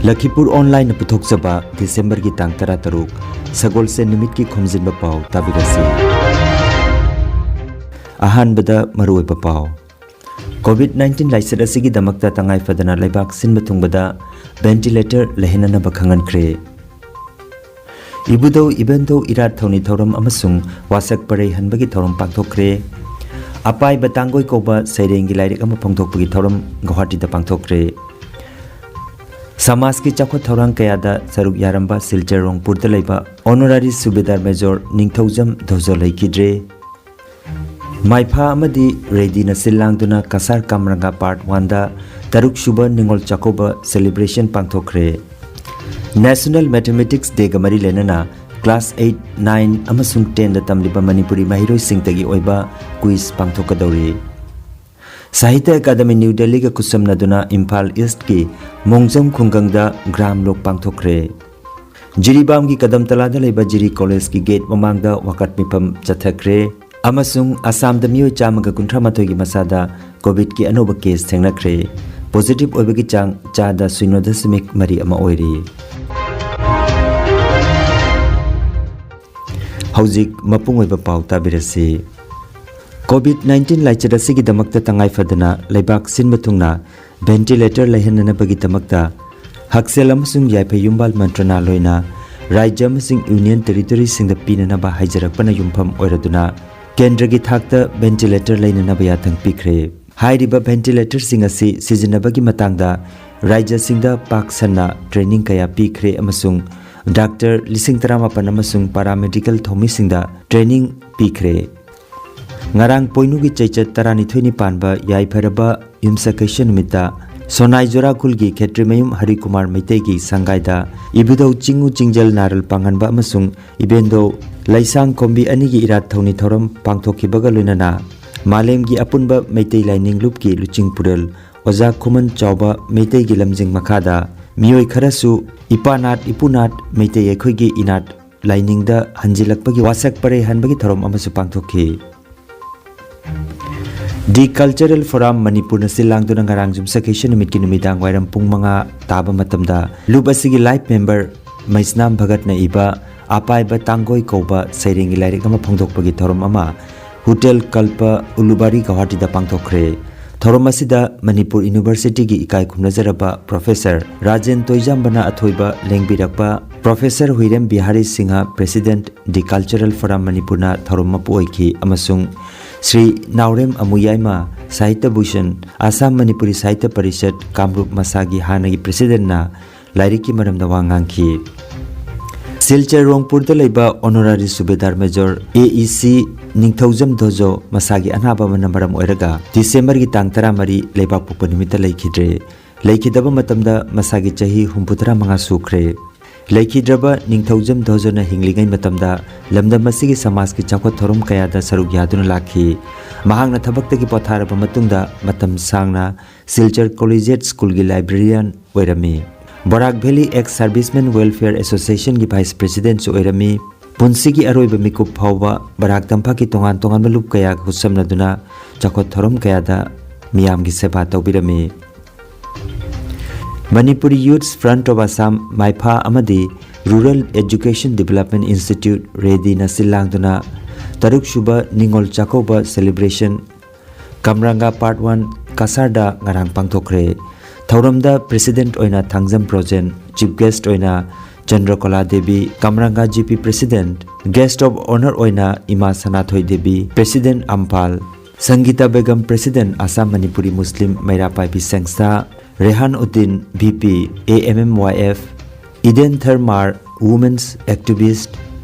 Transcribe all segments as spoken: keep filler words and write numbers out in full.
ꯂꯈꯤꯄꯨꯔ ꯑꯣꯟꯂꯥꯏꯟꯅ ꯄꯨꯊꯣꯛꯆꯕ ꯗꯤꯁꯦꯝꯕꯔꯒꯤ ꯇꯥꯡ ꯇꯔꯥꯇꯔꯨꯛ, ꯁꯒꯣꯜꯁꯦꯟ ꯅꯨꯃꯤꯠꯀꯤ ꯈꯣꯝꯖꯤꯟꯕ ꯄꯥꯎ ꯇꯥꯕꯤꯔꯁꯤ꯫ ꯑꯍꯥꯟꯕꯗ ꯃꯔꯨꯑꯣꯏꯕ ꯄꯥꯎ꯫ ꯀꯣꯚꯤꯗ ꯅꯥꯏꯟꯇꯤꯟ ꯂꯥꯏꯆꯠ ꯑꯁꯤꯒꯤꯗꯃꯛꯇ ꯇꯉꯥꯏ ꯐꯗꯅ ꯂꯩꯕꯥꯛ ꯁꯤꯟꯕ ꯊꯨꯡꯕꯗ ꯚꯦꯟꯇꯤꯂꯦꯇꯔ ꯂꯩꯍꯟꯅꯅꯕ ꯈꯪꯍꯟꯈ꯭ꯔꯦ꯫ ꯏꯕꯨꯙꯧ ꯏꯕꯦꯟꯙꯧ ꯏꯔꯥꯠ ꯊꯧꯅꯤ ꯊꯧꯔꯝ ꯑꯃꯁꯨꯡ ꯋꯥꯁꯛ ꯄꯔꯩ ꯍꯟꯕꯒꯤ ꯊꯧꯔꯝ ꯄꯥꯡꯊꯣꯛꯈ꯭ꯔꯦ꯫ ꯑꯄꯥꯏꯕ ꯇꯥꯡꯒꯣꯏ ꯀꯧꯕ ꯁꯩꯔꯦꯡꯒꯤ ꯂꯥꯏꯔꯤꯛ ꯑꯃ ꯐꯣꯡꯗꯣꯛꯄꯒꯤ ꯊꯧꯔꯝ ꯒꯧꯍꯥꯇꯤꯗ ꯄꯥꯡꯊꯣꯛꯈ꯭ꯔꯦ꯫ ꯁꯃꯥꯖꯀꯤ ꯆꯥꯎꯈꯠ ꯊꯧꯔꯥꯡ ꯀꯌꯥꯗ ꯁꯔꯨꯛ ꯌꯥꯔꯝꯕ ꯁꯤꯜꯆꯔ ꯔꯣꯡꯄꯨꯔꯗ ꯂꯩꯕ ꯑꯣꯅꯔꯥꯔꯤ ꯁꯨꯕꯦꯗꯥꯔ ꯃꯦꯖꯣꯔ ꯅꯤꯡꯊꯧꯖꯝ ꯙꯣꯖꯣ ꯂꯩꯈꯤꯗ꯭ꯔꯦ꯫ ꯃꯥꯏꯐꯥ ꯑꯃꯗꯤ ꯔꯦꯗꯤꯅ ꯁꯤꯜ ꯂꯥꯡꯗꯨꯅ ꯀꯁꯥꯔ ꯀꯥꯝꯔꯪꯒꯥ ꯄꯥꯔꯠ ꯋꯥꯟꯗ ꯇꯔꯨꯛ ꯁꯨꯕ Ningol Chakkouba celebration ꯄꯥꯡꯊꯣꯛꯈ꯭ꯔꯦ꯫ National mathematics ꯗꯦꯒ ꯃꯔꯤ ꯂꯩꯅꯅ ꯀ꯭ꯂꯥꯁ ꯑꯩꯠ, ꯅꯥꯏꯟ ꯑꯃꯁꯨꯡ ꯇꯦꯟꯗ ꯇꯝꯂꯤꯕ ꯃꯅꯤꯄꯨꯔꯤ ꯃꯍꯩꯔꯣꯏꯁꯤꯡꯇꯒꯤ ꯑꯣꯏꯕ ꯀ꯭ꯋꯤꯖ ꯄꯥꯡꯊꯣꯛꯀꯗꯧꯔꯤ꯫ ꯁꯥꯍꯤꯇ꯭ꯌ ꯑꯦꯀꯥꯗꯃꯤ ꯅ꯭ꯌꯨ ꯗꯦꯜꯂꯤꯒ ꯈꯨꯠꯁꯝꯅꯗꯨꯅ ꯏꯝꯐꯥꯜ ꯏꯁ꯭ꯠꯀꯤ ꯃꯣꯡꯖꯝ ꯈꯨꯡꯒꯪꯗ ꯒ꯭ꯔꯥꯝ ꯂꯣꯛ ꯄꯥꯡꯊꯣꯛꯈ꯭ꯔꯦ꯫ ꯖꯤꯔꯤꯕꯥꯝꯒꯤ ꯀꯗꯝꯇꯂꯥꯗ ꯂꯩꯕ ꯖꯤꯔꯤ ꯀꯣꯂꯦꯖꯀꯤ ꯒꯦꯠ ꯃꯃꯥꯡꯗ ꯋꯥꯀꯠ ꯃꯤꯐꯝ ꯆꯠꯊꯈ꯭ꯔꯦ ꯑꯃꯁꯨꯡ ꯑꯁꯥꯝꯗ ꯃꯤꯑꯣꯏ ꯆꯥꯝꯃꯒ ꯀꯨꯟꯊ꯭ꯔꯥ ꯃꯥꯊꯣꯏꯒꯤ ꯃꯁꯥꯗ ꯀꯣꯚꯤꯗꯀꯤ ꯑꯅꯧꯕ ꯀꯦꯁ ꯊꯦꯡꯅꯈ꯭ꯔꯦ꯫ ꯄꯣꯖꯤꯇꯤꯚ ꯑꯣꯏꯕꯒꯤ ꯆꯥꯡ ꯆꯥꯗ ꯁꯤꯅꯣ ꯗꯁꯃꯤꯛ ꯃꯔꯤ ꯑꯃ ꯑꯣꯏꯔꯤ꯫ ꯍꯧꯖꯤꯛ ꯃꯄꯨꯡ ꯑꯣꯏꯕ ꯄꯥꯎ ꯇꯥꯕꯤꯔꯁꯤ꯫ ꯀꯣꯚꯤꯗ ꯅꯥꯏꯟꯇꯤꯟ ꯂꯥꯏꯆꯠ ꯑꯁꯤꯒꯤꯗꯃꯛꯇ ꯇꯉꯥꯏ ꯐꯗꯅ ꯂꯩꯕꯥꯛ ꯁꯤꯟꯕ ꯊꯨꯡꯅ ꯚꯦꯟꯇꯤꯂꯦꯇꯔ ꯂꯩꯍꯟꯅꯅꯕꯒꯤꯗꯃꯛꯇ ꯍꯛꯁꯦꯜ ꯑꯃꯁꯨꯡ ꯌꯥꯏꯐ ꯌꯨꯝꯕꯥꯜ ꯃꯟꯇ꯭ꯔꯅꯥꯂꯣꯏꯅ ꯔꯥꯖ꯭ꯌ ꯑꯃꯁꯨꯡ ꯌꯨꯅꯤꯌꯟ ꯇꯦꯔꯤꯇꯣꯔꯤꯁꯤꯡꯗ ꯄꯤꯅꯅꯕ ꯍꯥꯏꯖꯔꯛꯄꯅ ꯌꯨꯝꯐꯝ ꯑꯣꯏꯔꯗꯨꯅ ꯀꯦꯟꯗ꯭ꯔꯒꯤ ꯊꯥꯛꯇ ꯚꯦꯟꯇꯤꯂꯦꯇꯔ ꯂꯩꯅꯅꯕ ꯌꯥꯊꯪ ꯄꯤꯈ꯭ꯔꯦ꯫ ꯍꯥꯏꯔꯤꯕ ꯚꯦꯟꯇꯤꯂꯦꯇꯔꯁꯤꯡ ꯑꯁꯤ ꯁꯤꯖꯤꯟꯅꯕꯒꯤ ꯃꯇꯥꯡꯗ ꯔꯥꯖ꯭ꯌꯁꯤꯡꯗ ꯄꯥꯛ ꯁꯟꯅ ꯇ꯭ꯔꯦꯅꯤꯡ ꯀꯌꯥ ꯄꯤꯈ꯭ꯔꯦ ꯑꯃꯁꯨꯡ ꯗꯥꯛꯇꯔ ꯂꯤꯁꯤꯡ ꯇꯔꯥꯃꯥꯄꯟ ꯑꯃꯁꯨꯡ ꯄꯥꯔꯥꯃꯦꯗꯤꯀꯦꯜ ꯊꯧꯃꯤꯁꯤꯡꯗ ꯇ꯭ꯔꯦꯅꯤꯡ ꯄꯤꯈ꯭ꯔꯦ꯫ ꯉꯔꯥꯡ ꯄꯣꯏꯅꯨꯒꯤ ꯆꯩꯆꯠ ꯇꯔꯥꯅꯤꯊꯣꯏꯅꯤ ꯄꯥꯟꯕ ꯌꯥꯏꯐꯔꯕ ꯌꯨꯝꯁꯀꯩꯁ ꯅꯨꯃꯤꯠꯇ ꯁꯣꯅꯥꯏꯖꯣꯔꯥ ꯈꯨꯜꯒꯤ ꯈꯦꯇ꯭ꯔꯤꯃꯌꯨꯝ ꯍꯔꯤꯀꯨꯃꯥꯔ ꯃꯩꯇꯩꯒꯤ ꯁꯪꯒꯥꯏꯗ ꯏꯕꯨꯙꯧ ꯆꯤꯡꯉꯨ ꯆꯤꯡꯖꯜ ꯅꯥꯔꯜ ꯄꯥꯡꯍꯟꯕ ꯑꯃꯁꯨꯡ ꯏꯕꯦꯟꯗꯧ ꯂꯩꯁꯥꯡ ꯈꯣꯝꯕꯤ ꯑꯅꯤꯒꯤ ꯏꯔꯥꯠ ꯊꯧꯅꯤ ꯊꯧꯔꯝ ꯄꯥꯡꯊꯣꯛꯈꯤꯕꯒ ꯂꯣꯏꯅꯅ ꯃꯥꯂꯦꯝꯒꯤ ꯑꯄꯨꯟꯕ ꯃꯩꯇꯩ ꯂꯥꯏꯅꯤꯡ ꯂꯨꯞꯀꯤ ꯂꯨꯆꯤꯡ ꯄꯨꯔꯦꯜ ꯑꯣꯖꯥ ꯈꯨꯃꯟ ꯆꯥꯎꯕ ꯃꯩꯇꯩꯒꯤ ꯂꯝꯖꯤꯡ ꯃꯈꯥꯗ ꯃꯤꯑꯣꯏ ꯈꯔꯁꯨ ꯏꯄꯥꯅꯥꯠ ꯏꯄꯨꯅꯥꯠ ꯃꯩꯇꯩ ꯑꯩꯈꯣꯏꯒꯤ ꯏꯅꯥꯠ ꯂꯥꯏꯅꯤꯡꯗ ꯍꯟꯖꯤꯜꯂꯛꯄꯒꯤ ꯋꯥꯁꯛ ꯄꯔꯦꯡ ꯍꯟꯕꯒꯤ ꯊꯧꯔꯝ ꯑꯃꯁꯨ ꯄꯥꯡꯊꯣꯛꯈꯤ꯫ The Cultural Forum ꯃꯅꯤꯄꯨꯔꯅ ꯁꯤꯜ ꯂꯥꯡꯗꯨꯅ ꯉꯔꯥꯡ ꯌꯨꯝꯁꯀꯩꯁ ꯅꯨꯃꯤꯠꯀꯤ ꯅꯨꯃꯤꯗꯥꯡ ꯋꯥꯏꯔꯝ ꯄꯨꯡ ꯃꯉꯥ ꯇꯥꯕ ꯃꯇꯝꯗ ꯂꯨꯞ ꯑꯁꯤꯒꯤ life member ꯃꯩꯁꯅꯥꯝ ꯚꯒꯠꯅ ꯏꯕ ꯑꯄꯥꯏꯕ ꯇꯥꯡꯒꯣꯏ ꯀꯧꯕ ꯁꯩꯔꯦꯡꯒꯤ ꯂꯥꯏꯔꯤꯛ ꯑꯃ ꯐꯣꯡꯗꯣꯛꯄꯒꯤ ꯊꯧꯔꯝ ꯑꯃ ꯍꯣꯇꯦꯜ ꯀꯜꯄ ꯎꯂꯨꯕꯥꯔꯤ ꯒꯧꯍꯥꯇꯤꯗ ꯄꯥꯡꯊꯣꯛꯈ꯭ꯔꯦ꯫ ꯊꯧꯔꯝ ꯑꯁꯤꯗ ꯃꯅꯤꯄꯨꯔ ꯌꯨꯅꯤꯚꯔꯁꯤꯇꯤꯒꯤ ꯏꯀꯥꯏ ꯈꯨꯝꯅꯖꯔꯕ ꯄ꯭ꯔꯣꯐꯦꯁꯔ ꯔꯥꯖꯦꯟ ꯇꯣꯏꯖꯥꯝꯕꯅ ꯑꯊꯣꯏꯕ ꯂꯦꯡꯕꯤꯔꯛꯄ, professor Huirem Bihari Singh, president, The Cultural Forum ꯃꯅꯤꯄꯨꯔꯅ ꯊꯧꯔꯝ ꯃꯄꯨ ꯑꯣꯏꯈꯤ, ꯑꯃꯁꯨꯡ ꯁ꯭ꯔꯤ ꯅꯥꯎꯔꯦꯝ ꯑꯃꯨꯌꯥꯏꯃ, ꯁꯥꯍꯤꯇ꯭ꯌ ꯚꯨꯁꯟ, ꯑꯁꯥꯝ ꯃꯅꯤꯄꯨꯔꯤ ꯁꯥꯍꯤꯇ꯭ꯌ ꯄꯔꯤꯁꯠ ꯀꯥꯡꯂꯨꯞ ꯃꯁꯥꯒꯤ ꯍꯥꯟꯅꯒꯤ ꯄ꯭ꯔꯦꯁꯤꯗꯦꯟꯠꯅ ꯂꯥꯏꯔꯤꯛꯀꯤ ꯃꯔꯝꯗ ꯋꯥ ꯉꯥꯡꯈꯤ꯫ ꯁꯤꯜꯆꯔ ꯔꯣꯡꯄꯨꯔꯗ ꯂꯩꯕ ꯑꯣꯅꯔꯥꯔꯤ ꯁꯨꯕꯦꯗꯥꯔ ꯃꯦꯖꯣꯔ ꯑꯦ ꯏ ꯁꯤ ꯅꯤꯡꯊꯧꯖꯝ ꯗꯣꯖꯣ ꯃꯁꯥꯒꯤ ꯑꯅꯥꯕ ꯑꯃꯅ ꯃꯔꯝ ꯑꯣꯏꯔꯒ ꯗꯤꯁꯦꯝꯕꯔꯒꯤ ꯇꯥꯡ ꯇꯔꯥꯃꯔꯤ ꯂꯩꯕꯥꯛꯄꯣꯛꯄ ꯅꯨꯃꯤꯠꯇ ꯂꯩꯈꯤꯗ꯭ꯔꯦ꯫ ꯂꯩꯈꯤꯗꯕ ꯃꯇꯝꯗ ꯃꯁꯥꯒꯤ ꯆꯍꯤ ꯍꯨꯝꯐꯨꯇꯔꯥ ꯃꯉꯥ ꯁꯨꯈ꯭ꯔꯦ꯫ ꯂꯩꯈꯤꯗ꯭ꯔꯕ ꯅꯤꯡꯊꯧꯖꯝ ꯗꯣꯖꯣꯅ ꯍꯤꯡꯂꯤꯉꯩ ꯃꯇꯝꯗ ꯂꯝꯗꯝ ꯑꯁꯤꯒꯤ ꯁꯃꯥꯖꯀꯤ ꯆꯥꯎꯈꯠ ꯊꯧꯔꯝ ꯀꯌꯥꯗ ꯁꯔꯨꯛ ꯌꯥꯗꯨꯅ ꯂꯥꯛꯈꯤ꯫ ꯃꯍꯥꯛꯅ ꯊꯕꯛꯇꯒꯤ ꯄꯣꯊꯥꯔꯕ ꯃꯇꯨꯡꯗ ꯃꯇꯝ ꯁꯥꯡꯅ ꯁꯤꯜꯆꯔ ꯀꯣꯂꯤꯖꯤꯌꯦꯠ ꯁ꯭ꯀꯨꯜꯒꯤ ꯂꯥꯏꯕ꯭ꯔꯦꯔꯤꯌꯥꯟ ꯑꯣꯏꯔꯝꯃꯤ꯫ Barak valley ex servicemen welfare ꯑꯦꯁꯣꯁꯤꯌꯦꯁꯟꯒꯤ ꯚꯥꯏꯁ ꯄ꯭ꯔꯦꯁꯤꯗꯦꯟꯠꯁꯨ ꯑꯣꯏꯔꯝꯃꯤ꯫ ꯄꯨꯟꯁꯤꯒꯤ ꯑꯔꯣꯏꯕ ꯃꯤꯀꯨꯞ ꯐꯥꯎꯕ ꯕꯔꯥꯛ ꯇꯝꯄꯥꯛꯀꯤ ꯇꯣꯉꯥꯟ ꯇꯣꯉꯥꯟꯕ ꯂꯨꯞ ꯀꯌꯥꯒ ꯈꯨꯠꯁꯝꯅꯗꯨꯅ ꯆꯥꯎꯈꯠ ꯊꯧꯔꯝ ꯀꯌꯥꯗ ꯃꯤꯌꯥꯝꯒꯤ ꯁꯦꯕꯥ ꯇꯧꯕꯤꯔꯝꯃꯤ꯫ Manipuri Youths Front of Assam, ꯃꯥꯏꯐꯥ ꯑꯃꯗꯤ Rural Education Development Institute, ꯔꯦꯗꯤꯅ ꯁꯤꯜ ꯂꯥꯡꯗꯨꯅ ꯇꯔꯨꯛꯁꯨꯕ Ningol Chakkouba celebration ꯀꯝꯔꯥꯡꯒꯥ Part One ꯀꯁꯥꯔꯗ ꯉꯔꯥꯡ ꯄꯥꯡꯊꯣꯛꯈ꯭ꯔꯦ꯫ ꯊꯧꯔꯝꯗ ꯄ꯭ꯔꯦꯁꯤꯗꯦꯟꯠ ꯑꯣꯏꯅ ꯊꯥꯡꯖꯝ ꯕ꯭ꯔꯣꯖꯦꯟ, ꯆꯤꯐ ꯒꯦꯁ꯭ꯠ ꯑꯣꯏꯅ Chandrakola Devi, Kamranga G P president, guest of honour ꯑꯣꯏꯅ ꯏꯃꯥ ꯁꯅꯥꯊꯣꯏ ꯗꯦꯕꯤ, ꯄ꯭ꯔꯦꯁꯤꯗꯦꯟꯠ ꯑꯝꯐꯥꯜ, Sangita Begum, president Assam Manipuri Muslim Meira Paibi Sanstha, Rehan Uddin, V P, A M M Y F, ꯏꯗꯦꯟ ꯊꯔꯃꯥꯔ, women's activist,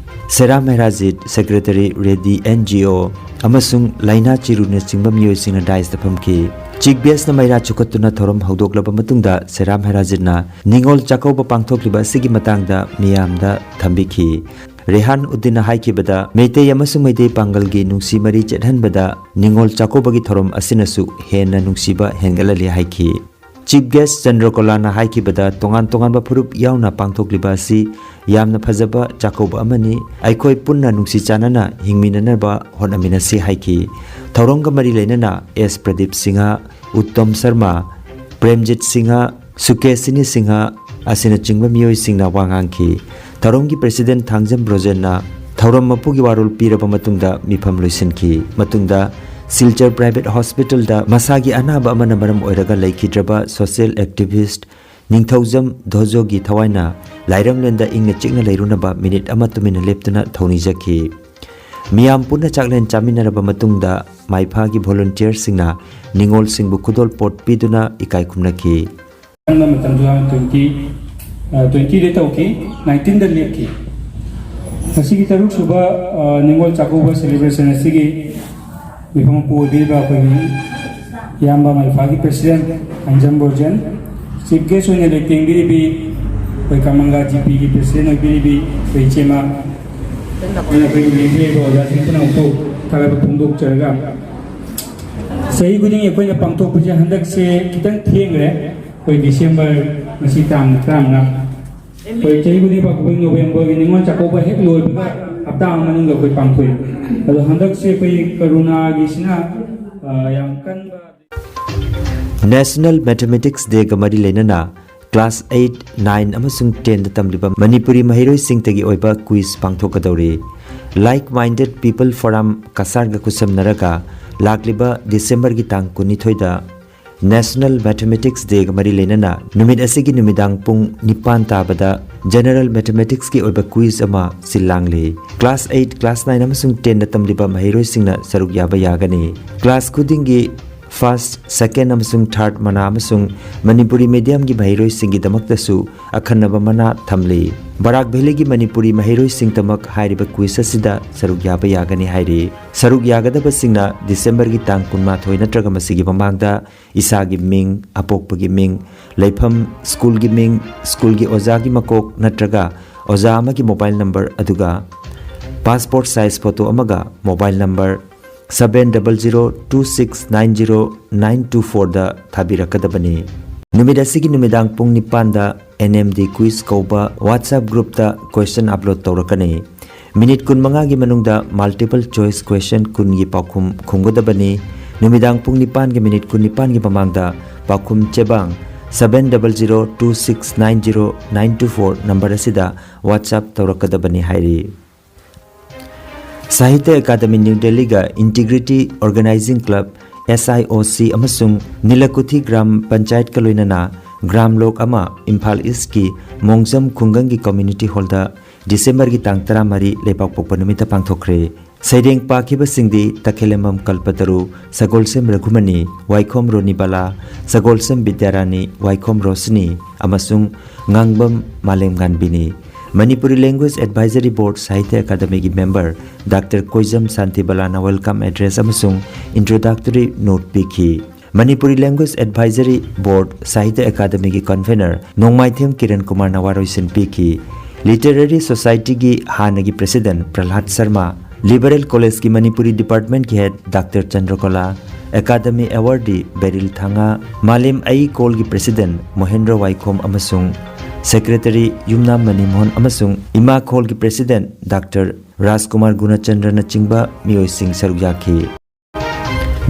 ꯁꯦꯔꯥ ꯃꯦꯍꯔꯥꯖꯤꯠ, secretary, ready N G O, ꯑꯃꯁꯨꯡ ꯂꯥꯏꯅꯥ ꯆꯤꯔꯨꯅꯆꯤꯡꯕ ꯃꯤꯑꯣꯏꯁꯤꯡꯅ ꯗꯥꯏꯁꯇ ꯐꯝꯈꯤ꯫ ꯆꯤꯐ ꯒꯦꯁ꯭ꯠꯅ ꯃꯩꯔꯥ ꯆꯨꯈꯠꯇꯨꯅ ꯊꯧꯔꯝ ꯍꯧꯗꯣꯛꯂꯕ ꯃꯇꯨꯡꯗ ꯁꯦꯔꯥ ꯃꯦꯍꯔꯥꯖꯤꯠꯅ ꯅꯤꯉꯣꯜ ꯆꯥꯛꯀꯧꯕ ꯄꯥꯡꯊꯣꯛꯂꯤꯕ ꯑꯁꯤꯒꯤ ꯃꯇꯥꯡꯗ ꯃꯤꯌꯥꯝꯗ ꯊꯝꯕꯤꯈꯤ꯫ ꯔꯦꯍꯥꯟ ꯎꯗꯤꯟꯅ ꯍꯥꯏꯈꯤꯕꯗ, ꯃꯩꯇꯩ ꯑꯃꯁꯨꯡ ꯃꯩꯇꯩ ꯄꯥꯡꯒꯜꯒꯤ ꯅꯨꯡꯁꯤ ꯃꯔꯤ ꯆꯦꯠꯍꯟꯕꯗ ꯅꯤꯉꯣꯜ ꯆꯥꯛꯀꯧꯕꯒꯤ ꯊꯧꯔꯝ ꯑꯁꯤꯅꯁꯨ ꯍꯦꯟꯅ ꯅꯨꯡꯁꯤꯕ ꯍꯦꯟꯒꯠꯍꯜꯂꯤ ꯍꯥꯏꯈꯤ꯫ Chief Guest ꯆꯟꯗ꯭ꯔꯀꯣꯂꯥꯅ ꯍꯥꯏꯈꯤꯕꯗ, ꯇꯣꯉꯥꯟ ꯇꯣꯉꯥꯟꯕ ꯐꯨꯔꯨꯞ ꯌꯥꯎꯅ ꯄꯥꯡꯊꯣꯛꯂꯤꯕ ꯑꯁꯤ ꯌꯥꯝꯅ ꯐꯖꯕ ꯆꯥꯛꯀꯧꯕ ꯑꯃꯅꯤ꯫ ꯑꯩꯈꯣꯏ ꯄꯨꯟꯅ ꯅꯨꯡꯁꯤ ꯆꯥꯟꯅꯅ ꯍꯤꯡꯃꯤꯟꯅꯅꯕ ꯍꯣꯠꯅꯃꯤꯟꯅꯁꯤ ꯍꯥꯏꯈꯤ꯫ ꯊꯧꯔꯝꯒ ꯃꯔꯤ ꯂꯩꯅꯅ ꯑꯦꯁ ꯄ꯭ꯔꯗꯤꯞ ꯁꯤꯡꯍ, ꯎꯠꯇꯝ ꯁꯔꯃ, ꯄ꯭ꯔꯦꯝꯖꯤꯠ ꯁꯤꯡꯍ, ꯁꯨꯀꯦꯁꯤꯅꯤ ꯁꯤꯡꯍ ꯑꯁꯤꯅꯆꯤꯡꯕ ꯃꯤꯑꯣꯏꯁꯤꯡꯅ ꯋꯥ ꯉꯥꯡꯈꯤ꯫ ꯊꯧꯔꯝꯒꯤ President ꯊꯥꯡꯖꯝ ꯕ꯭ꯔꯣꯖꯦꯟꯅ ꯊꯧꯔꯝ ꯃꯄꯨꯒꯤ ꯋꯥꯔꯣꯜ ꯄꯤꯔꯕ ꯃꯇꯨꯡꯗ ꯃꯤꯐꯝ ꯂꯣꯏꯁꯤꯟꯈꯤ꯫ ꯃꯇꯨꯡꯗ ꯁꯤꯜꯆꯔ Private Hospitalꯗ ꯃꯁꯥꯒꯤ ꯑꯅꯥꯕ ꯑꯃꯅ ꯃꯔꯝ ꯑꯣꯏꯔꯒ ꯂꯩꯈꯤꯗ꯭ꯔꯕ social activist ꯅꯤꯡꯊꯧꯖꯝ ꯙꯣꯖꯣꯒꯤ ꯊꯋꯥꯏꯅ ꯂꯥꯏꯔꯪꯂꯦꯟꯗ ꯏꯪꯅ ꯆꯤꯛꯅ ꯂꯩꯔꯨꯅꯕ ꯃꯤꯅꯤꯠ ꯑꯃ ꯇꯨꯃꯤꯟꯅ ꯂꯦꯞꯇꯨꯅ ꯊꯧꯅꯤꯖꯈꯤ꯫ ꯃꯤꯌꯥꯝ ꯄꯨꯟꯅ ꯆꯥꯛꯂꯦꯟ ꯆꯥꯃꯤꯟꯅꯔꯕ ꯃꯇꯨꯡꯗ ꯃꯥꯏꯐꯥꯒꯤ volunteerꯁꯤꯡꯅ ꯅꯤꯉꯣꯜꯁꯤꯡꯕꯨ ꯈꯨꯗꯣꯜꯄꯣꯠ ꯄꯤꯗꯨꯅ ꯏꯀꯥꯏ ꯈꯨꯝꯅꯈꯤ꯫ ꯑꯍꯥꯟꯕ ꯃꯇꯝ two thousand twenty, ꯑ, twentyꯗ ꯇꯧꯈꯤ, nineteenꯗ ꯂꯦꯞꯈꯤ꯫ ꯉꯁꯤꯒꯤ ꯇꯔꯨꯛ ꯁꯨꯕ, ꯑ, ꯅꯤꯉꯣꯜ ꯆꯥꯛꯀꯧꯕ celebration ꯑꯁꯤꯒꯤ ꯃꯤꯐꯝ ꯃꯄꯨ ꯑꯣꯏꯕꯤꯔꯤꯕ ꯑꯩꯈꯣꯏꯒꯤ ꯏꯌꯥꯝꯕ ꯃꯥꯏꯐꯥꯒꯤ President Thangjam Brojen, Chief Guest ꯑꯣꯏꯅ ꯂꯩꯇꯦꯡꯕꯤꯔꯤꯕꯤ ꯑꯩꯈꯣꯏ ꯀꯃꯪꯒ GPꯒꯤ President ꯑꯣꯏꯕꯤꯔꯤꯕꯤ ꯑꯩꯈꯣꯏ ꯏꯆꯦꯃ, ꯑꯩꯈꯣꯏꯅ ꯑꯩꯈꯣꯏꯒꯤ ꯂꯤꯡꯈꯠꯂꯛꯏꯕ ꯑꯣꯖꯥꯁꯤꯡ ꯄꯨꯝꯅꯃꯛꯄꯨ ꯊꯥꯒꯠꯄ ꯐꯣꯡꯗꯣꯛꯆꯔꯒ, ꯆꯍꯤ ꯈꯨꯗꯤꯡꯒꯤ ꯑꯩꯈꯣꯏꯅ ꯄꯥꯡꯊꯣꯛꯄꯁꯦ ꯍꯟꯗꯛꯁꯦ ꯈꯤꯇꯪ ꯊꯦꯡꯈ꯭ꯔꯦ꯫ ꯑꯩꯈꯣꯏ December, ꯉꯁꯤ ꯇꯥꯡ ꯇꯔꯥꯃꯉꯥ꯫ ꯑꯩꯈꯣꯏ ꯆꯍꯤ ꯈꯨꯗꯤꯡꯒꯤ ꯄꯥꯡꯊꯣꯛꯄ Novemberꯒꯤ ꯅꯤꯉꯣꯜ ꯆꯥꯛꯀꯧꯕ ꯍꯦꯛ ꯂꯣꯏꯕꯒ ꯍꯞꯇꯥ ꯑꯃ ꯃꯅꯨꯡꯗ ꯑꯩꯈꯣꯏ ꯄꯥꯡꯊꯣꯛꯏ꯫ ꯑꯗꯣ ꯍꯟꯗꯛꯁꯦ ꯑꯩꯈꯣꯏ ꯀꯣꯔꯣꯅꯥꯒꯤꯁꯤꯅ, ꯑ, ꯌꯥꯝ ꯀꯟꯕ National Mathematics Dayꯒ ꯃꯔꯤ ꯂꯩꯅꯅ class eight, nine ꯑꯃꯁꯨꯡ tenꯗ ꯇꯝꯂꯤꯕ ꯃꯅꯤꯄꯨꯔꯤ ꯃꯍꯩꯔꯣꯏꯁꯤꯡꯇꯒꯤ ꯑꯣꯏꯕ quiz ꯄꯥꯡꯊꯣꯛꯀꯗꯧꯔꯤ꯫ Like Minded People Forum ꯀꯁꯥꯔꯒ ꯈꯨꯠꯁꯝꯅꯔꯒ ꯂꯥꯛꯂꯤꯕ Decemberꯒꯤ ꯇꯥꯡ ꯀꯨꯟꯅꯤꯊꯣꯏꯗ National Mathematics Dayꯒ ꯃꯔꯤ ꯂꯩꯅꯅ ꯅꯨꯃꯤꯠ ꯑꯁꯤꯒꯤ ꯅꯨꯃꯤꯗꯥꯡ ꯄꯨꯡ ꯅꯤꯄꯥꯟ ꯇꯥꯕꯗ General Mathematicsꯀꯤ ꯑꯣꯏꯕ quiz ꯑꯃ ꯁꯤꯜ ꯂꯥꯡꯂꯤ꯫ Class eight, class nine ꯑꯃꯁꯨꯡ tenꯗ ꯇꯝꯂꯤꯕ ꯃꯍꯩꯔꯣꯏꯁꯤꯡꯅ ꯁꯔꯨꯛ ꯌꯥꯕ ꯌꯥꯒꯅꯤ꯫ Class ꯈꯨꯗꯤꯡꯒꯤ first, second ꯑꯃꯁꯨꯡ third ꯃꯅꯥ ꯑꯃꯁꯨꯡ ꯃꯅꯤꯄꯨꯔꯤ mediumꯒꯤ ꯃꯍꯩꯔꯣꯏꯁꯤꯡꯒꯤꯗꯃꯛꯇꯁꯨ ꯑꯈꯟꯅꯕ ꯃꯅꯥ ꯊꯝꯂꯤ꯫ ꯕꯔꯥꯛ Valleyꯒꯤ ꯃꯅꯤꯄꯨꯔꯤ ꯃꯍꯩꯔꯣꯏꯁꯤꯡꯇꯃꯛ ꯍꯥꯏꯔꯤꯕ quiz ꯑꯁꯤꯗ ꯁꯔꯨꯛ ꯌꯥꯕ ꯌꯥꯒꯅꯤ ꯍꯥꯏꯔꯤ꯫ ꯁꯔꯨꯛ ꯌꯥꯒꯗꯕꯁꯤꯡꯅ Decemberꯒꯤ ꯇꯥꯡ ꯀꯨꯟꯃꯥꯊꯣꯏ ꯅꯠꯇ꯭ꯔꯒ ꯃꯁꯤꯒꯤ ꯃꯃꯥꯡꯗ ꯏꯁꯥꯒꯤ ꯃꯤꯡ, ꯑꯄꯣꯛꯄꯒꯤ ꯃꯤꯡ, ꯂꯩꯐꯝ, schoolꯒꯤ ꯃꯤꯡ, schoolꯒꯤ ꯑꯣꯖꯥꯒꯤ ꯃꯀꯣꯛ ꯅꯠꯇ꯭ꯔꯒ ꯑꯣꯖꯥ ꯑꯃꯒꯤ mobile number, ꯑꯗꯨꯒ passport size photo ꯑꯃꯒ mobile number seven double zero two six nine zero nine two fourꯗ ꯊꯥꯕꯤꯔꯛꯀꯗꯕꯅꯤ꯫ ꯅꯨꯃꯤꯠ ꯑꯁꯤꯒꯤ ꯅꯨꯃꯤꯗꯥꯡ ꯄꯨꯡ ꯅꯤꯄꯥꯟꯗ N M D Quiz ꯀꯧꯕ WhatsApp groupꯇ question upload ꯇꯧꯔꯛꯀꯅꯤ꯫ ꯃꯤꯅꯤꯠ ꯀꯨꯟꯃꯉꯥꯒꯤ ꯃꯅꯨꯡꯗ multiple choice question ꯀꯨꯟꯒꯤ ꯄꯥꯎꯈꯨꯝ ꯈꯨꯝꯒꯗꯕꯅꯤ꯫ ꯅꯨꯃꯤꯗꯥꯡ ꯄꯨꯡ ꯅꯤꯄꯥꯟꯒꯤ ꯃꯤꯅꯤꯠ ꯀꯨꯟꯅꯤꯄꯥꯟꯒꯤ ꯃꯃꯥꯡꯗ ꯄꯥꯎꯈꯨꯝ ꯆꯦꯕꯥꯡ seven double zero two six nine zero nine two four number ꯑꯁꯤꯗ WhatsApp ꯇꯧꯔꯛꯀꯗꯕꯅꯤ ꯍꯥꯏꯔꯤ꯫ ꯁꯥꯍꯤꯇ꯭ꯌ ꯑꯦꯀꯥꯗꯃꯤ ꯅ꯭ꯌꯨ ꯗꯦꯜꯂꯤꯒ Integrity Organizing Club, S I O C, ꯑꯃꯁꯨꯡ ꯅꯤꯂꯀꯨꯊꯤ ꯒ꯭ꯔꯥꯝ ꯄꯟꯆꯥꯌꯠꯀ ꯂꯣꯏꯅꯅ ꯒ꯭ꯔꯥꯝ ꯂꯣꯛ ꯑꯃ, ꯏꯝꯐꯥꯜ ꯏꯁꯀꯤ ꯃꯣꯡꯖꯝ ꯈꯨꯡꯒꯪꯒꯤ community hallꯗ ꯗꯤꯁꯦꯝꯕꯔꯒꯤ ꯇꯥꯡ ꯇꯔꯥꯃꯔꯤ, ꯂꯩꯕꯥꯛꯄꯣꯛꯄ ꯅꯨꯃꯤꯠꯇ ꯄꯥꯡꯊꯣꯛꯈ꯭ꯔꯦ꯫ ꯁꯩꯔꯦꯡ ꯄꯥꯈꯤꯕꯁꯤꯡꯗꯤ ꯇꯈꯦꯂꯦꯝꯕꯝ ꯀꯜꯄꯇꯔꯨ, ꯁꯒꯣꯜꯁꯦꯝ ꯔꯘꯨꯃꯅꯤ, ꯋꯥꯏꯈꯣꯝ ꯔꯣꯅꯤꯕꯥꯂꯥ, ꯁꯒꯣꯜꯁꯦꯝ ꯕꯤꯗ꯭ꯌꯥꯔꯥꯅꯤ, ꯋꯥꯏꯈꯣꯝ ꯔꯣꯁꯅꯤ ꯑꯃꯁꯨꯡ ꯉꯥꯡꯕꯝ ꯃꯥꯂꯦꯝꯉꯥꯟꯕꯤꯅꯤ꯫ Manipuri Language Advisory Board ꯁꯥꯍꯤꯇ꯭ꯌ ꯑꯦꯀꯥꯗꯃꯤꯒꯤ member Doctor ꯀꯣꯏꯖꯝ ꯁꯥꯟꯇꯤꯕꯂꯥꯅ welcome address ꯑꯃꯁꯨꯡ introductory note ꯄꯤꯈꯤ꯫ Manipuri Language Advisory Board ꯁꯥꯍꯤꯇ꯭ꯌ ꯑꯦꯀꯥꯗꯃꯤꯒꯤ convener ꯅꯣꯡꯃꯥꯏꯊꯦꯝ ꯀꯤꯔꯟ ꯀꯨꯃꯥꯔꯅ ꯋꯥꯔꯣꯏꯁꯤꯟ ꯄꯤꯈꯤ꯫ Literary Societyꯒꯤ ꯍꯥꯟꯅꯒꯤ president ꯄ꯭ꯔꯍ꯭ꯂꯥꯗ Sharma, Liberal Collegeꯀꯤ Manipuri departmentꯀꯤ head Doctor ꯆꯟꯗ꯭ꯔꯀꯣꯂꯥ, Academy awardee ꯕꯦꯔꯤꯜ ꯊꯥꯡꯉꯥ, ꯃꯥꯂꯦꯝ ꯑꯩ ꯀꯣꯜꯒꯤ president ꯃꯣꯍꯦꯟꯗ꯭ꯔ ꯋꯥꯏꯈꯣꯝ ꯑꯃꯁꯨꯡ secretary ꯌꯨꯝꯅꯥꯝ ꯃꯅꯤꯃꯣꯍꯟ ꯑꯃꯁꯨꯡ ꯏꯃꯥ ꯈꯣꯜꯒꯤ president Doctor ꯔꯥꯖꯀꯨꯃꯥꯔ ꯒꯨꯅꯆꯟꯗ꯭ꯔꯅꯆꯤꯡꯕ ꯃꯤꯑꯣꯏꯁꯤꯡ ꯁꯔꯨꯛ ꯌꯥꯈꯤ꯫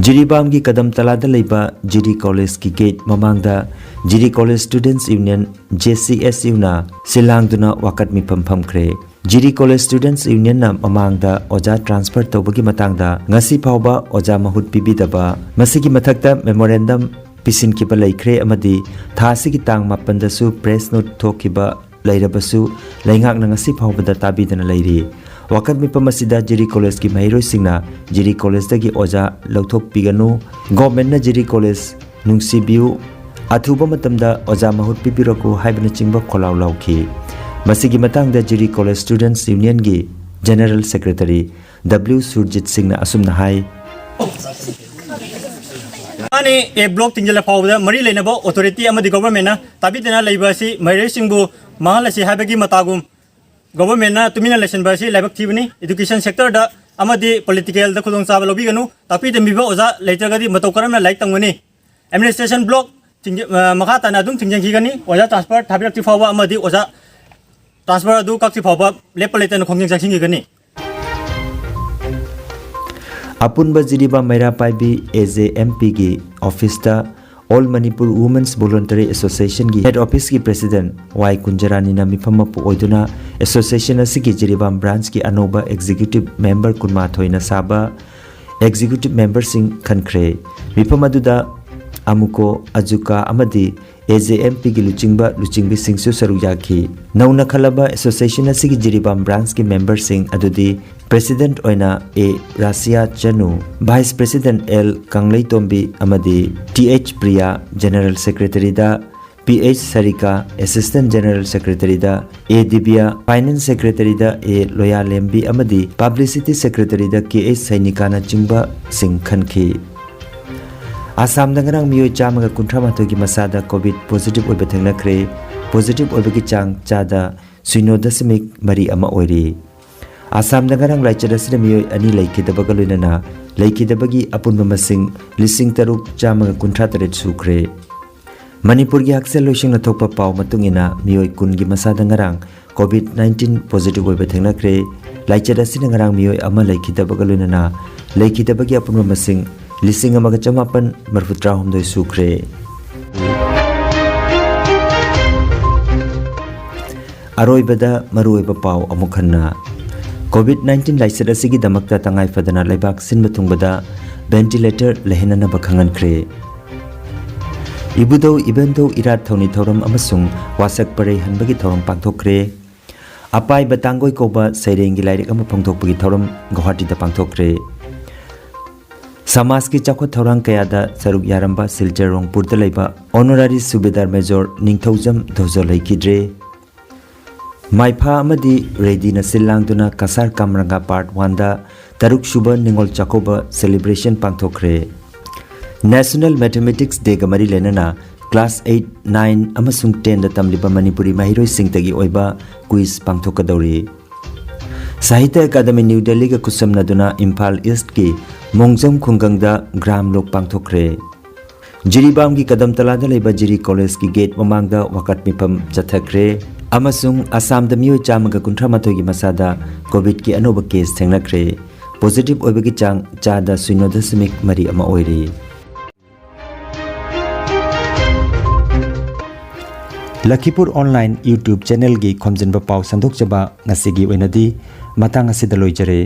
ꯖꯤꯔꯤꯕꯥꯝꯒꯤ ꯀꯗꯝ ꯇꯂꯥꯗ ꯂꯩꯕ ꯖꯤꯔꯤ ꯀꯣꯂꯦꯖꯀꯤ gate ꯃꯃꯥꯡꯗ ꯖꯤꯔꯤ College Students Union, J C S Uꯅ ꯁꯤꯜ ꯂꯥꯡꯗꯨꯅ ꯋꯥꯀꯠ ꯃꯤꯐꯝ ꯐꯝꯈ꯭ꯔꯦ꯫ ꯖꯤꯔꯤ College Students Unionꯅ ꯃꯃꯥꯡꯗ ꯑꯣꯖꯥ transfer ꯇꯧꯕꯒꯤ ꯃꯇꯥꯡꯗ ꯉꯁꯤ ꯐꯥꯎꯕ ꯑꯣꯖꯥ ꯃꯍꯨꯠ ꯄꯤꯕꯤꯗꯕ, ꯃꯁꯤꯒꯤ ꯃꯊꯛꯇ memorandum ꯄꯤꯁꯤꯟꯈꯤꯕ ꯂꯩꯈ꯭ꯔꯦ ꯑꯃꯗꯤ ꯊꯥ ꯑꯁꯤꯒꯤ ꯇꯥꯡ ꯃꯥꯄꯟꯗꯁꯨ press note ꯊꯣꯛꯈꯤꯕ ꯂꯩꯔꯕꯁꯨ ꯂꯩꯉꯥꯛꯅ ꯉꯁꯤ ꯐꯥꯎꯕꯗ ꯇꯥꯕꯤꯗꯅ ꯂꯩꯔꯤ꯫ ꯋꯥꯀꯠ ꯃꯤꯐꯝ ꯑꯁꯤꯗ ꯖꯤꯔꯤ ꯀꯣꯂꯦꯖꯀꯤ ꯃꯍꯩꯔꯣꯏꯁꯤꯡꯅ ꯖꯤꯔꯤ ꯀꯣꯂꯦꯖꯇꯒꯤ ꯑꯣꯖꯥ ꯂꯧꯊꯣꯛꯄꯤꯒꯅꯨ, ꯒꯣꯔꯃꯦꯟꯅ ꯖꯤꯔꯤ ꯀꯣꯂꯦꯖ ꯅꯨꯡꯁꯤꯕꯤꯌꯨ, ꯑꯊꯨꯕ ꯃꯇꯝꯗ ꯑꯣꯖꯥ ꯃꯍꯨꯠ ꯄꯤꯕꯤꯔꯛꯎ ꯍꯥꯏꯕꯅꯆꯤꯡꯕ ꯈꯣꯜꯂꯥꯎ ꯂꯥꯎꯈꯤ꯫ ꯃꯁꯤꯒꯤ ꯃꯇꯥꯡꯗ ꯖꯤꯔꯤ College Students Unionꯒꯤ General Secretary W Surjit ꯁꯤꯡꯅ ꯑꯁꯨꯝꯅ ꯍꯥꯏ꯫ ꯃꯥꯅꯤ, A block ꯊꯤꯡꯖꯤꯜꯂ ꯐꯥꯎꯕꯗ ꯃꯔꯤ ꯂꯩꯅꯕ authority ꯑꯃꯗꯤ governmentꯅ ꯇꯥꯕꯤꯗꯅ ꯂꯩꯕ ꯑꯁꯤ ꯃꯍꯩꯔꯣꯏꯁꯤꯡꯕꯨ ꯃꯥꯡꯍꯜꯂꯁꯤ ꯍꯥꯏꯕꯒꯤ ꯃꯇꯥꯒꯨꯝ, governmentꯅ ꯇꯨꯃꯤꯟꯅ ꯂꯩꯁꯤꯟꯕ ꯑꯁꯤ ꯂꯥꯏꯕꯛ ꯊꯤꯕꯅꯤ꯫ Education sectorꯗ ꯑꯃꯗꯤ politicalꯗ ꯈꯨꯗꯣꯡꯆꯥꯕ ꯂꯧꯕꯤꯒꯅꯨ꯫ ꯇꯥꯛꯄꯤ ꯇꯝꯕꯤꯕ ꯑꯣꯖꯥ ꯂꯩꯇ꯭ꯔꯒꯗꯤ ꯃꯇꯧ ꯀꯔꯝꯅ ꯂꯥꯏꯔꯤꯛ ꯇꯝꯒꯅꯤ? Administration block ꯊꯤꯡꯖꯤ-, ꯑ, ꯃꯈꯥ ꯇꯥꯅ ꯑꯗꯨꯝ ꯊꯤꯡꯖꯤꯟꯈꯤꯒꯅꯤ꯫ ꯑꯣꯖꯥ transfer ꯊꯥꯕꯤꯔꯛꯇ꯭ꯔꯤ ꯐꯥꯎꯕ ꯑꯃꯗꯤ ꯑꯣꯖꯥ transfer ꯑꯗꯨ ꯀꯛꯇ꯭ꯔꯤ ꯐꯥꯎꯕ ꯂꯦꯞꯄ ꯂꯩꯇꯅ ꯈꯣꯡꯖꯪ ꯆꯪꯁꯤꯟꯈꯤꯒꯅꯤ꯫ ꯑꯄꯨꯟꯕ ꯖꯤꯔꯤꯕꯥꯝ ꯃꯩꯔꯥ ꯄꯥꯏꯕꯤ ꯑꯦ ꯖꯦ ꯑꯦꯝ ꯄꯤꯒꯤ ꯑꯣꯐꯤꯁꯇ All Manipur Women's Voluntary Associationꯒꯤ head officeꯀꯤ president ꯋꯥꯏ ꯀꯨꯟꯖꯔꯥꯅꯤꯅ ꯃꯤꯐꯝ ꯃꯄꯨ ꯑꯣꯏꯗꯨꯅ association ꯑꯁꯤꯒꯤ ꯖꯤꯔꯤꯕꯥꯝ branchꯀꯤ ꯑꯅꯧꯕ executive member ꯀꯨꯟꯃꯥꯊꯣꯏꯅ ꯁꯥꯕ executive memberꯁꯤꯡ ꯈꯟꯈ꯭ꯔꯦ꯫ ꯃꯤꯐꯝ ꯑꯗꯨꯗ ꯑꯃꯨꯀꯣ, ꯑꯖꯨꯀꯥ ꯑꯃꯗꯤ ꯑꯦ ꯖꯦ ꯑꯦꯝ ꯄꯤꯒꯤ ꯂꯨꯆꯤꯡꯕ ꯂꯨꯆꯤꯡꯕꯤꯁꯤꯡꯁꯨ ꯁꯔꯨꯛ ꯌꯥꯈꯤ꯫ ꯅꯧꯅ ꯈꯜꯂꯕ association ꯑꯁꯤꯒꯤ ꯖꯤꯔꯤꯕꯥꯝ branchꯀꯤ memberꯁꯤꯡ ꯑꯗꯨꯗꯤ president ꯑꯣꯏꯅ A Rashiya Chanu, vice president L Kangleitombi ꯑꯃꯗꯤ ꯇꯤ ꯑꯩꯆ ꯄ꯭ꯔꯤꯌꯥ, general secretaryꯗ P H Sarika, assistant general secretaryꯗ ꯑꯦ ꯗꯤꯕꯤꯌꯥ, finance secretaryꯗ ꯑꯦ ꯂꯣꯌꯥꯂꯦꯝꯕꯤ ꯑꯃꯗꯤ publicity secretaryꯗ ꯀꯦ ꯑꯩꯆ ꯁꯩꯅꯤꯀꯥꯅꯆꯤꯡꯕꯁꯤꯡ ꯈꯟꯈꯤ꯫ ꯑꯁꯥꯝꯗ ꯉꯔꯥꯡ ꯃꯤꯑꯣꯏ ꯆꯥꯝꯃꯒ ꯀꯨꯟꯊ꯭ꯔꯥ ꯃꯥꯊꯣꯏꯒꯤ ꯃꯁꯥꯗ COVID positive ꯑꯣꯏꯕ ꯊꯦꯡꯅꯈ꯭ꯔꯦ꯫ Positive ꯑꯣꯏꯕꯒꯤ ꯆꯥꯡ ꯆꯥꯗ ꯁꯤꯅꯣ ꯗꯁꯃꯤꯛ ꯃꯔꯤ ꯑꯃ ꯑꯣꯏꯔꯤ꯫ ꯑꯁꯥꯝꯗ ꯉꯔꯥꯡ ꯂꯥꯏꯆꯠ ꯑꯁꯤꯅ ꯃꯤꯑꯣꯏ ꯑꯅꯤ ꯂꯩꯈꯤꯗꯕꯒ ꯂꯣꯏꯅꯅ ꯂꯩꯈꯤꯗꯕꯒꯤ ꯑꯄꯨꯟꯕ ꯃꯁꯤꯡ ꯂꯤꯁꯤꯡ ꯇꯔꯨꯛ ꯆꯥꯝꯃꯒ ꯀꯨꯟꯊ꯭ꯔꯥ ꯇꯔꯦꯠ ꯁꯨꯈ꯭ꯔꯦ꯫ ꯃꯅꯤꯄꯨꯔꯒꯤ ꯍꯛꯁꯦꯜ ꯂꯣꯏꯁꯪꯅ ꯊꯣꯛꯄ ꯄꯥꯎ ꯃꯇꯨꯡ ꯏꯟꯅ ꯃꯤꯑꯣꯏ ꯀꯨꯟꯒꯤ ꯃꯁꯥꯗ ꯉꯔꯥꯡ COVID nineteen positive ꯑꯣꯏꯕ ꯊꯦꯡꯅꯈ꯭ꯔꯦ꯫ ꯂꯥꯏꯆꯠ ꯑꯁꯤꯅ ꯉꯔꯥꯡ ꯃꯤꯑꯣꯏ ꯑꯃ ꯂꯩꯈꯤꯗꯕꯒ ꯂꯣꯏꯅꯅ ꯂꯩꯈꯤꯗꯕꯒꯤ ꯑꯄꯨꯟꯕ ꯃꯁꯤꯡ ꯂꯤꯁꯤꯡ ꯑꯃꯒ ꯆꯃꯥꯄꯟ ꯃꯔꯤꯐꯨꯇꯔꯥꯍꯨꯝꯗꯣꯏ ꯁꯨꯈ꯭ꯔꯦ꯫ ꯑꯔꯣꯏꯕꯗ ꯃꯔꯨꯑꯣꯏꯕ ꯄꯥꯎ ꯑꯃꯨꯛ ꯍꯟꯅ꯫ COVID nineteen ꯂꯥꯏꯆꯠ ꯑꯁꯤꯒꯤꯗꯃꯛꯇ ꯇꯉꯥꯏ ꯐꯗꯅ ꯂꯩꯕꯥꯛ ꯁꯤꯟꯕ ꯊꯨꯡꯕꯗ ventilator ꯂꯩꯍꯟꯅꯅꯕ ꯈꯪꯍꯟꯈ꯭ꯔꯦ꯫ ꯏꯕꯨꯙꯧ ꯏꯕꯦꯟꯙꯧ ꯏꯔꯥꯠ ꯊꯧꯅꯤ ꯊꯧꯔꯝ ꯑꯃꯁꯨꯡ ꯋꯥꯁꯛ ꯄꯔꯩ ꯍꯟꯕꯒꯤ ꯊꯧꯔꯝ ꯄꯥꯡꯊꯣꯛꯈ꯭ꯔꯦ꯫ ꯑꯄꯥꯏꯕ ꯇꯥꯡꯒꯣꯏ ꯀꯧꯕ ꯁꯩꯔꯦꯡꯒꯤ ꯂꯥꯏꯔꯤꯛ ꯑꯃ ꯐꯣꯡꯗꯣꯛꯄꯒꯤ ꯊꯧꯔꯝ ꯒꯨꯋꯥꯍꯥꯇꯤꯗ ꯄꯥꯡꯊꯣꯛꯈ꯭ꯔꯦ꯫ ꯁꯃꯥꯖꯀꯤ ꯆꯥꯎꯈꯠ ꯊꯧꯔꯥꯡ ꯀꯌꯥꯗ ꯁꯔꯨꯛ ꯌꯥꯔꯝꯕ ꯁꯤꯜꯆꯔ ꯔꯣꯡꯄꯨꯔꯗ ꯂꯩꯕ Honorary Subedar Major ꯅꯤꯡꯊꯧꯖꯝ ꯙꯣꯖ ꯂꯩꯈꯤꯗ꯭ꯔꯦ꯫ ꯃꯥꯏꯐꯥ ꯑꯃꯗꯤ ꯔꯦꯗꯤꯅ ꯁꯤꯜ ꯂꯥꯡꯗꯨꯅ ꯀꯁꯥꯔ ꯀꯥꯝꯔꯪꯒꯥ Part Oneꯗ ꯇꯔꯨꯛ ꯁꯨꯕ Ningol Chakkouba celebration ꯄꯥꯡꯊꯣꯛꯈ꯭ꯔꯦ꯫ National Mathematics Dayꯒ ꯃꯔꯤ ꯂꯩꯅꯅ class eight, nine ꯑꯃꯁꯨꯡ tenꯗ ꯇꯝꯂꯤꯕ ꯃꯅꯤꯄꯨꯔꯤ ꯃꯍꯩꯔꯣꯏꯁꯤꯡꯇꯒꯤ ꯑꯣꯏꯕ quiz ꯄꯥꯡꯊꯣꯛꯀꯗꯧꯔꯤ꯫ ꯁꯥꯍꯤꯇ꯭ꯌ ꯑꯦꯀꯥꯗꯃꯤ ꯅ꯭ꯌꯨ ꯗꯦꯜꯂꯤꯒ ꯈꯨꯠꯁꯝꯅꯗꯨꯅ ꯏꯝꯐꯥꯜ ꯏꯁ꯭ꯠꯀꯤ ꯃꯣꯡꯖꯝ ꯈꯨꯡꯒꯪꯗ ꯒ꯭ꯔꯥꯝ ꯂꯣꯛ ꯄꯥꯡꯊꯣꯛꯈ꯭ꯔꯦ꯫ ꯖꯤꯔꯤꯕꯥꯝꯒꯤ ꯀꯗꯝꯇꯂꯥꯗ ꯂꯩꯕ ꯖꯤꯔꯤ ꯀꯣꯂꯦꯖꯀꯤ ꯒꯦꯠ ꯃꯃꯥꯡꯗ ꯋꯥꯀꯠ ꯃꯤꯐꯝ ꯆꯠꯊꯈ꯭ꯔꯦ꯫ ꯑꯃꯁꯨꯡ ꯑꯁꯥꯝꯗ ꯃꯤꯑꯣꯏ ꯆꯥꯝꯃꯒ ꯀꯨꯟꯊ꯭ꯔꯥ ꯃꯥꯊꯣꯏꯒꯤ ꯃꯁꯥꯗ ꯀꯣꯚꯤꯗꯀꯤ ꯑꯅꯧꯕ ꯀꯦꯁ ꯊꯦꯡꯅꯈ꯭ꯔꯦ꯫ ꯄꯣꯖꯤꯇꯤꯚ ꯑꯣꯏꯕꯒꯤ ꯆꯥꯡ ꯆꯥꯗ ꯁꯤꯅꯣ ꯗꯁꯃꯤꯛ ꯃꯔꯤ ꯑꯃ ꯑꯣꯏꯔꯤ꯫ ꯂꯈꯤꯄꯨꯔ ꯑꯣꯟꯂꯥꯏꯟ YouTube ꯆꯦꯅꯦꯜꯒꯤ ꯈꯣꯝꯖꯤꯟꯕ ꯄꯥꯎ ꯁꯟꯗꯣꯛꯆꯕ ꯉꯁꯤꯒꯤ ꯑꯣꯏꯅꯗꯤ ꯃꯇꯥꯡ ꯑꯁꯤꯗ ꯂꯣꯏꯖꯔꯦ꯫